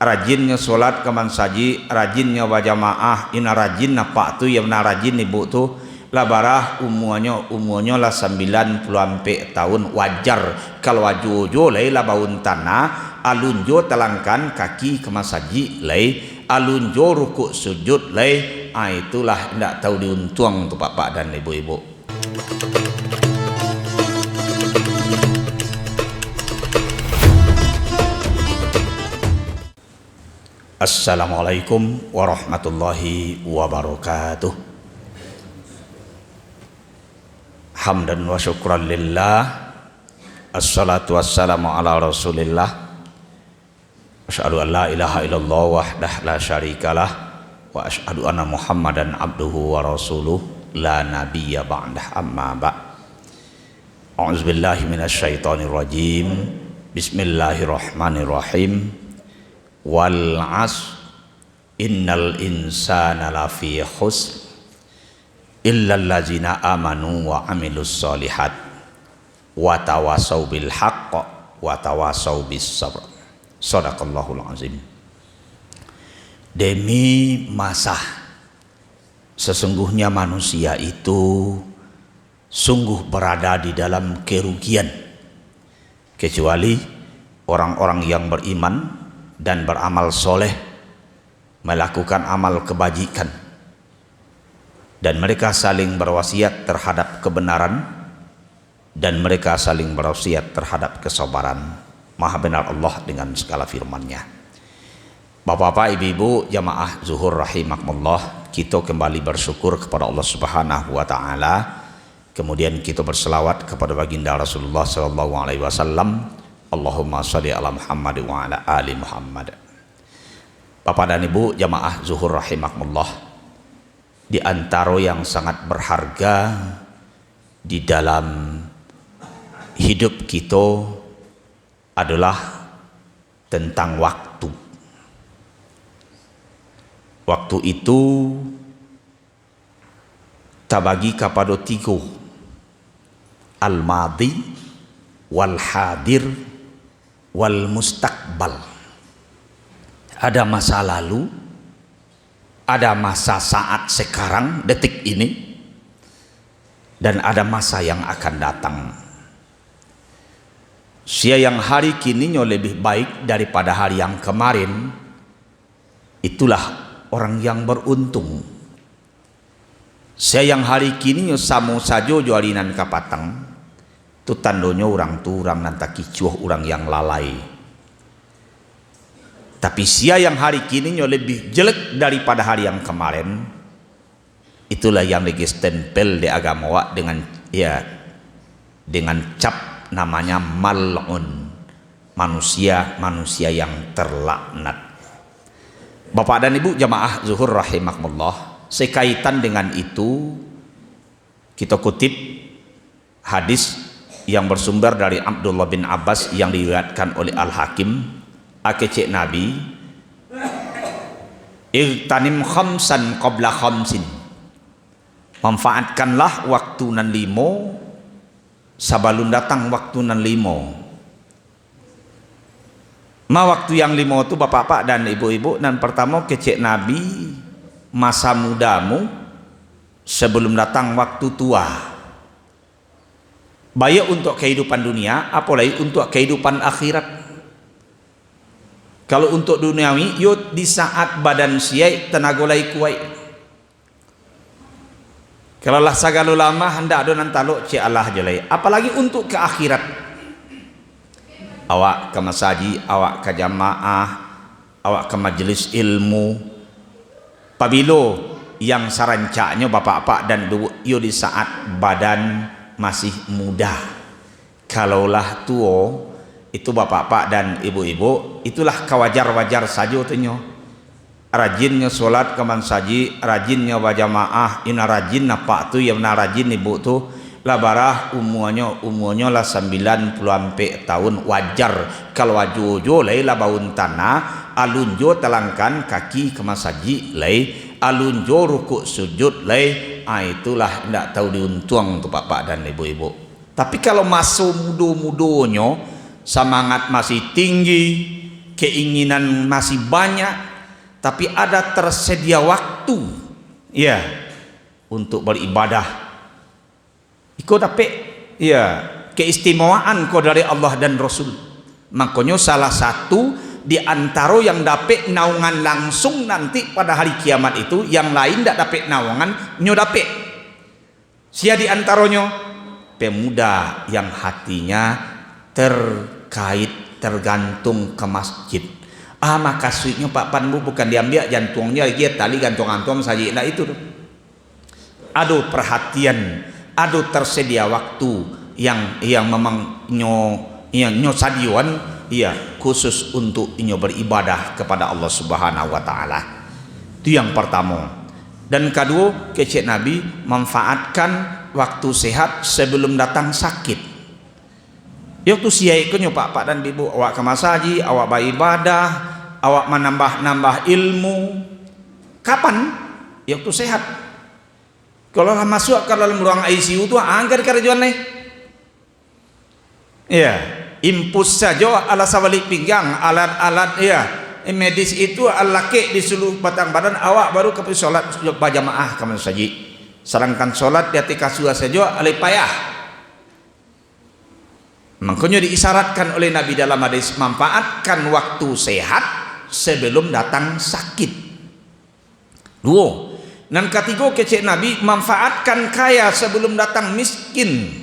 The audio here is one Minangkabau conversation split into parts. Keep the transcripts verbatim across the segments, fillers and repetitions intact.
Rajinnyo solat ka mansajik, rajinnyo bajamaah, ina rajin apak tu, iyo nan rajin ibu tu, lah barah umuanyo, umuanyo lah sambilan puluah ampek taun, wajar kalau ajo-ajo lai lah baun tanah, alun jo talangkan kaki ka masajik lai, alun jo rukuk sujud lai, ah, itulah indak tahu diuntuang tu, Pak-pak dan Ibu-ibu. Assalamualaikum warahmatullahi wabarakatuh. Hamdan wa syukran lillah. Assalatu wassalamu ala Rasulillah. Asyhadu an la ilaha illallah wahdah la syarikalah, wa asyhadu anna Muhammadan abduhu wa rasuluh, la nabiyya ba'dah, amma ba'd. A'udzubillahi minasyaitonirrajim. Bismillahirrahmanirrahim. Wal 'asr, innal insana lafi khusr, illallazina amanu wa 'amilus shalihat, wa tawasau bil haqq, wa tawasau bis sabr. Sadaqallahul azim. Demi masa, sesungguhnya manusia itu sungguh berada di dalam kerugian, kecuali orang-orang yang beriman dan beramal soleh, melakukan amal kebajikan, dan mereka saling berwasiat terhadap kebenaran, dan mereka saling berwasiat terhadap kesabaran. Maha benar Allah dengan segala firman-Nya. Bapak-bapak, ibu-ibu, jamaah zuhur rahimakumullah, kita kembali bersyukur kepada Allah Subhanahu wa Ta'ala. Kemudian kita berselawat kepada Baginda Rasulullah sallallahu alaihi wasallam. Allahumma shalli ala Muhammad wa ala ali Muhammad. Bapak dan Ibu, jamaah zuhur rahimakumullah, di antaro yang sangat berharga di dalam hidup kita adalah tentang waktu. Waktu itu tabagi kapado tigo, al-madi, wal-hadir, wal-mustakbal. Ada masa lalu, ada masa saat sekarang, detik ini, dan ada masa yang akan datang. Sia yang hari kininyo lebih baik daripada hari yang kemarin, itulah orang yang beruntung. Sia yang hari kininyo samo sajo jo ari nan kapatang, tu tandonyo urang tu urang nan takicuah, urang yang lalai. Tapi sia yang hari kininyo lebih jelek daripada hari yang kemarin, itulah yang digestempel di agamo awak dengan, ya, dengan cap namanya mal'un, manusia-manusia yang terlaknat. Bapak dan Ibu jamaah zuhur rahimakumullah, sekaitan dengan itu, kita kutip hadis yang bersumber dari Abdullah bin Abbas yang diriwayatkan oleh Al-Hakim, akecek Nabi, "Igtanim khamsan qabla khamsin." Manfaatkanlah waktu nan limo sabalun datang waktu nan limo. Ma waktu yang limo tu, bapak-bapak dan ibu-ibu, nan partamo kecek Nabi, masa mudamu sabalun datang waktu tua. Baiak untuak kahidupan dunia, apo lai untuak kahidupan akhirat. Kalau untuak duniawi, yo di saat badan siaik, tanago lai kuaik. Kalau lah sagalo lamah, ndak ado nan talok, cek alah jo lai. Apalagi untuak ka akhirat. Awak ka masajik, awak ka jamaah, awak ka majelis ilmu. Pabilo yang sarancaknyo bapak-bapak dan ibu-ibu, iyo di saat badan masih muda. Kalau lah tuo, itu bapak-bapak dan ibu-ibu, itulah kawajar-wajar sajo tu nyo. Rajinnyo solat ka mansajik, rajinnyo bajamaah, ina rajin apak tu, iyo nan rajin ibu tu, lah barah umuanyo, umuanyo lah sambilan puluah ampek taun, wajar kalau ajo-ajo lai lah baun tanah, alun jo talangkan kaki ka masajik lai, alun jo rukuk sujud lai, ah, itulah indak tahu diuntuang tu bapak dan ibu-ibu. Tapi kalau maso mudo-mudonyo, samangat masih tinggi, keinginan masih banyak, tapi ada tersedia waktu, ya, untuk beribadah. Iko dapek, ya, keistimewaan ko dari Allah dan Rasul. Makonyo salah satu di antaro yang dapek naungan langsung nanti pada hari kiamat itu, yang lain dak dapek naungan, nyo dapek. Sia di antaronyo? Pemuda yang hatinya terkait, tergantung ke masjid. Ah, makasuiknyo Pak Panbu bukan diambiak jantuangnyo, lagi tali gantuang-gantuang sajik, ndak itu tu. Ado perhatian, ado tersedia waktu yang, yang memang nyo, yang nyo sadioan, iya, khusus untuk inyo beribadah kepada Allah Subhanahu wa Ta'ala. Itu yang pertama. Dan kaduo, kecek Nabi, manfaatkan waktu sehat sebelum datang sakit. Yo tu siai ko nyo, Pak, Pak dan Ibu, awak ka masajik, awak baibadah, awak manambah-nambah ilmu. Kapan? Yo tu sehat. Kalau lah masuak ka dalam ruang I C U tu, angka karajoan lai. Iya, impus sajo alah sabalik pinggang, alat-alat, iya, medis itu alakek di seluruh batang badan, awak baru ka pai solat bajamaah ka masajik. Sadangkan solat di ateh kasua sajo, alai payah. Mangkonyo diisyaratkan oleh Nabi dalam hadis, manfaatkan waktu sehat sebelum datang sakit. Duo. Nan katigo, kecek Nabi, manfaatkan kaya sebelum datang miskin.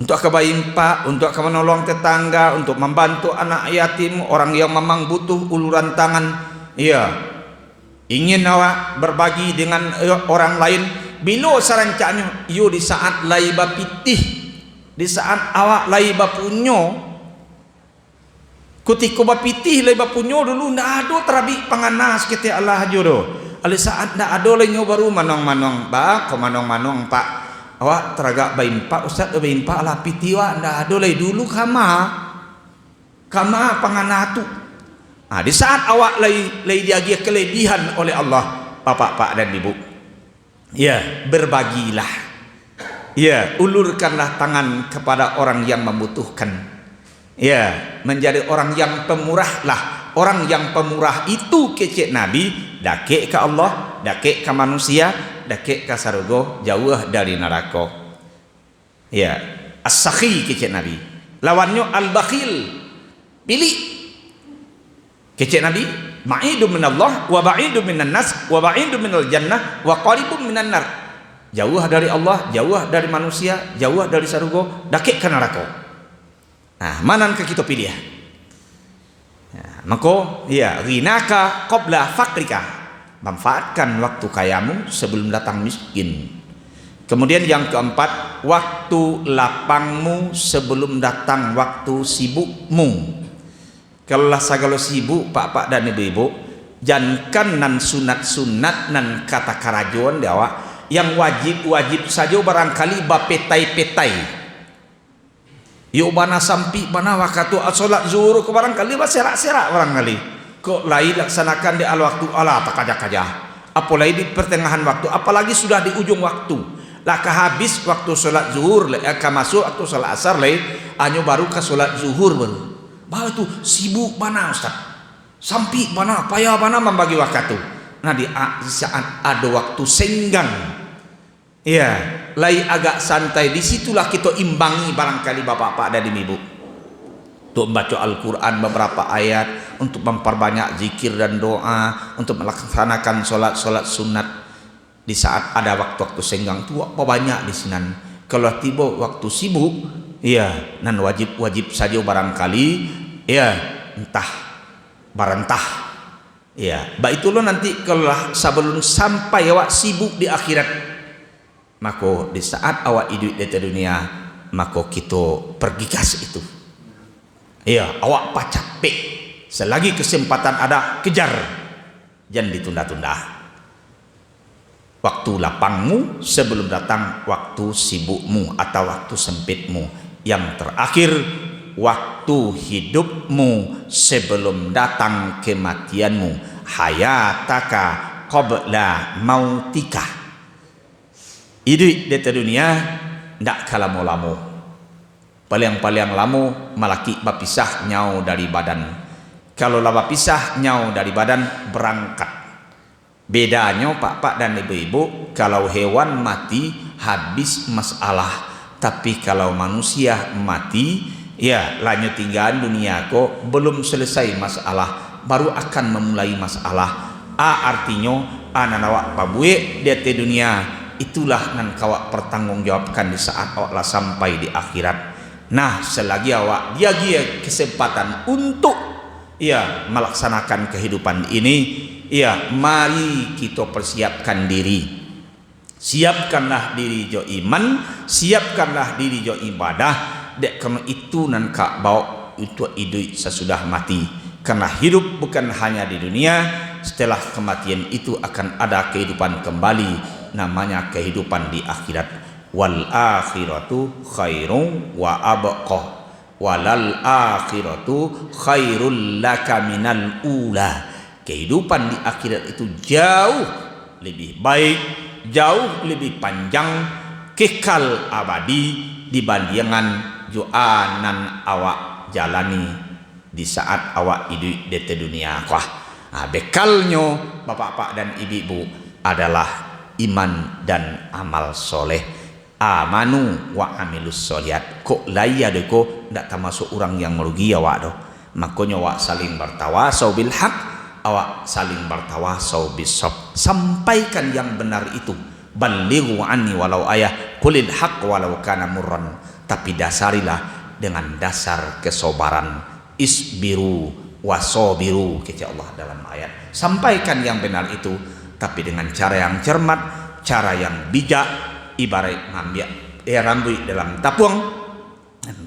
Untuak ka baimpak, untuak ka manolong tetangga, untuak mambantu anak yatim, orang yang mamang butuh uluran tangan. Iya. Ingin awak berbagi dengan, eh, orang lain. Bilo sarancaknyo? Iyo, di saat lai bapitih, di saat awak lai bapunyo. Kutiko bapitih lai bapunyo dulu, ndak ado tarabik pangana saketek alah ajo doh. Alai saat ndak ado lai nyo baru manuang-manuang, "Ba, ko manuang-manuang, Pak? Awak taragak baimpak, Ustaz, baimpak lah pitih awak, ndak ado lai dulu kama." Kama pangana tu. Nah, di saat awak lai, lai diagiah kelebihan oleh Allah, Bapak-bapak dan Ibu. Ya, berbagilah. Ya, ulurkanlah tangan kepada orang yang membutuhkan. Ya, menjadi orang yang pemurahlah. Orang yang pemurah itu kecek Nabi, dakek ka Allah, dakek ka manusia, dakek ka sarugo, jauah dari narako. Ya, as-sakhi kecek Nabi. Lawannyo al-bakhil. Pilih. Kecek Nabi, "Ba'idun minallah, wa ba'idun minan nas, wa ba'idun minal jannah, wa qaribun minan nar." Jauah dari Allah, jauah dari manusia, jauah dari sarugo, dakek ka narako. Nah, ma nan ka kito piliah? Nah, mako, iya, ghinaka qabla faqrika. Manfaatkan waktu kayamu sebelum datang miskin. Kemudian yang keempat, waktu lapangmu sebelum datang waktu sibukmu. Kalau lah sagalo sibuk, Pak-pak dan Ibu-ibu, jankan nan sunat-sunat nan ka takarajoan di awak, yang wajib-wajib sajo barangkali bapetai-petai. Yo bana sampik bana wakatu, ah, solat zuhur ko barangkali baserak-serak barangkali. Kok lai laksanakan di awal waktu, alah, takaja-kaja. Apolai di pertengahan waktu, apalagi sudah di ujung waktu. Lah ka habis waktu solat zuhur, lah, eh, ka masuk waktu solat asar, lah, hanyo baru ka solat zuhur baru. Baru tu, sibuk bana, Ustaz. Sampik bana, payah bana mambagi wakatu. Nah, di a-, di saat ado waktu senggang, iya, lai agak santai, di situlah kito imbangi barangkali bapak-bapak dan ibu-ibu. Untuk mambaco Al-Quran babarapo ayat, untuk mamparbanyak zikir dan doa, untuk malaksanakan solat-solat sunat. Di saat ada waktu-waktu senggang tu, wak babanyak di sinan. Kalau tibo waktu sibuk, iya, nan wajib-wajib sajo barangkali, iya, entah, barantah. Iya, baitulah nanti kalau lah sabalun sampai awak sibuk di akhirat, mako di saat awak iduik di ateh dunia, mako kito pergigas itu. Iya, awak pacapek. Selagi kesempatan ada, kejar. Jan ditunda-tunda. Waktu lapangmu sebelum datang waktu sibukmu atau waktu sempitmu. Yang terakhir, waktu hidupmu sebelum datang kematianmu. Hayataka qabla mautika. Iduik di ateh dunia ndak ka lamo-lamo. Paliang-paliang lamo malakik bapisah nyao dari badan. Kalau lah bapisah nyao dari badan, barangkat. Bedanyo, Pak-pak dan Ibu-ibu, kalau hewan mati, habis masalah. Tapi kalau manusia mati, ya, lah nyo tinggaan dunia ko, belum selesai masalah, baru akan mamulai masalah. A, artinyo, a nan awak pabuek di ateh dunia, itulah nan ka awak pertanggungjawabkan di saat awak lah sampai di akhirat. Nah, selagi awak diagiah kesempatan untuk, ya, melaksanakan kehidupan ini, ya, mari kito persiapkan diri. Siapkanlah diri jo iman, siapkanlah diri jo ibadah, dek karano itu nan ka bawok untuak iduik sasudah mati. Karena hidup bukan hanya di dunia, setelah kematian itu akan ada kehidupan kembali, namanya kehidupan di akhirat. Wal akhiratu khairun wa abqa. Walal akhiratu khairul laka minal ula. Kehidupan di akhirat itu jauh lebih baik, jauh lebih panjang, kekal abadi dibandingkan jo a nan awak jalani di saat awak iduik di ateh dunia ko. Ah, bekalnyo, bapak-bapak dan ibu-ibu, adalah iman dan amal soleh. Amanu wa amilus solihat. Kok lai ado ko, ndak tamasuak urang yang marugi awak doh. Makonyo awak saling bartawasau bil haq, awak saling bartawasau bis sob. Sampaikan yang benar itu. Balighu anni walau ayah, qulil haq walau kana murran. Tapi dasarilah dengan dasar kesobaran. Isbiru wasobiru, kecek Allah dalam ayat. Sampaikan yang benar itu, tapi dengan cara yang cermat, cara yang bijak, ibarat ngambiak, eh, rambuik dalam tapuang,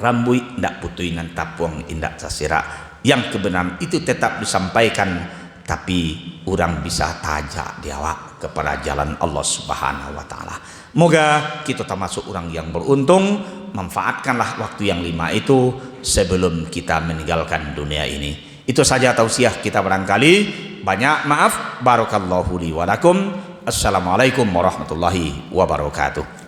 rambuik indak putui nan tapuang indak sasirak. Yang kebenaran itu tetap disampaikan, tapi urang bisa tajak di awak kepada jalan Allah Subhanahu wa Ta'ala. Moga kito tamasuak urang yang beruntung, manfaatkanlah waktu yang lima itu sebelum kita meninggalkan dunia ini. Itu saja tausiah kita barangkali. Banyak maaf. Barakallahu li wa lakum. Assalamualaikum warahmatullahi wabarakatuh.